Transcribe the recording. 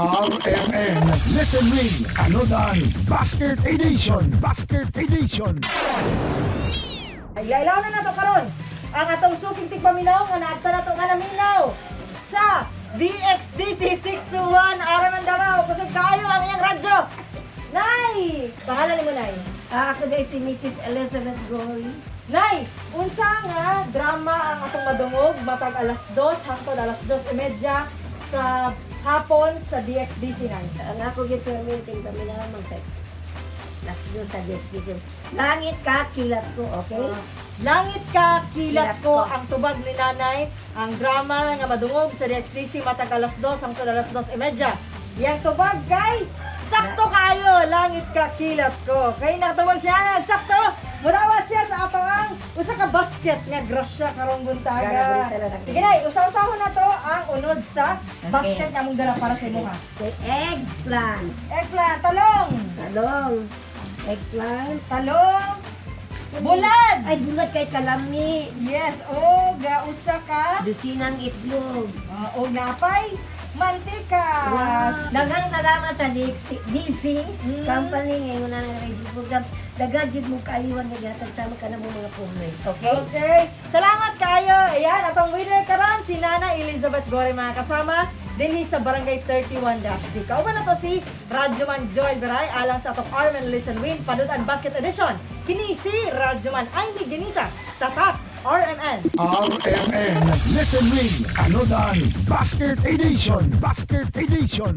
RMN Listen Ring Anudan Basket Edition. Basket Edition. Ilailaw na nato karon ang atong suking tigpaminaw nga naabta nato nga naminaw sa DXDC 621 RMN Davao. Kusog kaayo ang iyang radyo. Nay! Pangalan nimo, Nay? Ah, ako dahil si Mrs. Elizabeth Gory. Nay, unsa nga drama ang atong madungog matag alas 2 hangtod alas 2:30 sa hapon sa DXDC, Nay? Ang ako giperminting kami na man sa last do sa DXDC. Langit ka, kilat ko, okay? Langit ka, kilat Kilat ko, ko. Ang tubag ni Nanay, ang drama nga madungog sa DXDC matag alas 2 hangtod alas 2:30. Yang tubag kay sakto kayo, langit ka, kilat ko. Kay nakatawag siya, nanay, sakto. Mudawat siya sa ato ang usa ka basket nga grasya karong buntaga. Gagawin talaga. Sige, Nay, usa-usahon na to ang unod sa basket nga among dala para sa imuha. Okay, eggplant. Eggplant, talong, Talong. Eggplant. Talong, bulad. Ay, bulad kay kalami. Yes, o ga usa ka Dusinang itlog. Og napay mantika. Wow. Daghang salamat sa DXC, DC Company ngayon na ng radio program. Daghan jud mo kaayuhan nga gihatag sama ka na mo mga pobre. Okay? Okay. Salamat kayo. Ayan, atong winner karon si Nana Elizabeth Gore, mga kasama dinhi sa Barangay 31-D. Kauban na to si Radyoman Joel Beray alang sa atong RMN Listen Win Padutan Basket Edition. Kini si Radyoman Amy Ginita. Tatak RMN. RMN Listen Ring Anudan Basket Edition. Basket Edition.